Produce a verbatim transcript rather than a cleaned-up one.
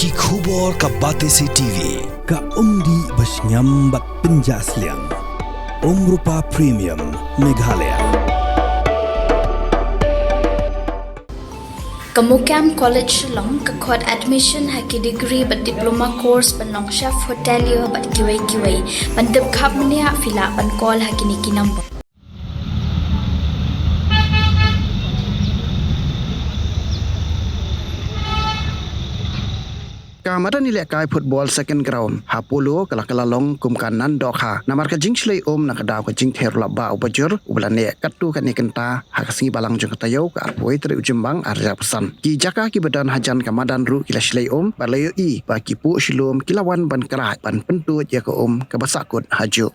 Ki khubor ka Batesi T V, ka umdih bashngiam bad pynjah sliang. Umrupa Premium, Meghalaya. Ka MOKAM College Shillong ka khot admission ha ki degree bad diploma course ban long chef hotelier bad kiwei kiwei. Ban tip khap mynne phi lah ban call ha kine ki number. Ka madan ïalehkai football second ground ha Polo ka la kylla long kum ka nan dohkha namar ka jingshlei um na ka daw ka jingther u Lahbah uba jur uba la neh katto katne kynta ha ka sngi Balang jong ka taïew ka arphew tarik u Jymmang arhajar arphew san. Ki jaka kiba don hajan ka madan ruh ki la shlei um bad la ïohi ba ki puh shi lum ki la wan ban khlaiñ ban pyntuid ïa ka um kaba sahkut hajuh.